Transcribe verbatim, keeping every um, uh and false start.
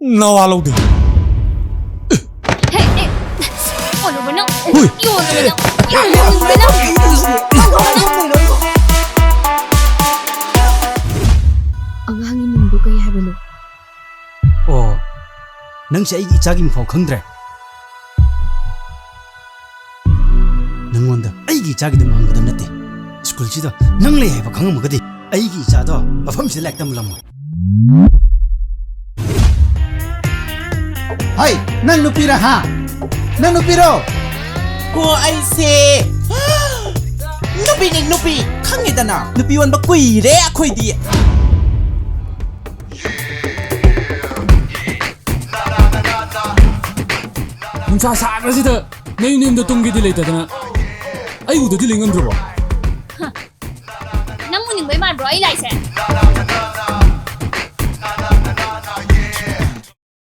ꯅꯋꯥ ꯂꯧꯗꯦ꯫ ꯍꯦ, ꯑꯦ, ꯑꯣꯜꯂꯨꯕ ꯅꯪ꯫ ꯍꯨꯏ꯫ ꯌꯣꯜꯂꯨꯕ ꯅꯪ꯫ ꯌꯣꯜꯂꯨꯕ ꯅꯪ꯫ ꯑꯉꯥꯡꯒꯤ ꯃꯤꯡꯗꯣ ꯀꯩ ꯍꯥꯏꯕꯅꯣ? ꯑꯣ, ꯅꯪꯁꯦ ꯑꯩꯒꯤ ꯏꯆꯥꯒꯤ ꯃꯤꯡꯐꯥꯎ ꯈꯪꯗ꯭ꯔꯦ? ꯅꯪꯉꯣꯟꯗ ꯑꯩꯒꯤ ꯏꯆꯥꯒꯤꯗꯃꯛ ꯍꯪꯒꯗꯕ ꯅꯠꯇꯦ꯫ ꯁ꯭ꯀꯨꯜꯁꯤꯗ ꯅꯪ ꯂꯩ ꯍꯥꯏꯕ ꯈꯪꯉꯝꯃꯒꯗꯤ ꯑꯩꯒꯤ ꯏꯆꯥꯗꯣ ꯃꯐꯝꯁꯤꯗ ꯂꯥꯏꯔꯤꯛ ꯇꯝꯂꯝꯃꯣꯏ꯫ ꯍꯩ, ꯅꯪ ꯅꯨꯄꯤꯔ ꯍꯥ? ꯅꯪ ꯅꯨꯄꯤꯔꯣ? ꯀꯣ ꯑꯩꯁꯦ ꯅꯨꯄꯤꯅꯤ, ꯅꯨꯄꯤ꯫ ꯈꯪꯉꯤꯗꯅ, ꯅꯨꯄꯤ ꯑꯣꯟꯕ ꯀꯨꯏꯔꯦ ꯑꯩꯈꯣꯏꯗꯤ꯫ ꯅꯨꯡꯁꯥ ꯁꯥꯈ꯭ꯔꯁꯤꯗ ꯅꯌꯨꯝ ꯅꯌꯨꯝꯗ ꯇꯨꯝꯒꯦꯗꯤ ꯂꯩꯇꯗꯅ ꯑꯩ ꯎꯗꯗꯤ ꯂꯩ ꯉꯝꯗ꯭ꯔꯕꯣ? ꯅꯪ ꯎꯅꯤꯡꯕꯩ ꯃꯥꯟꯕ꯭ꯔꯣ ꯑꯩ ꯂꯥꯛꯏꯁꯦ?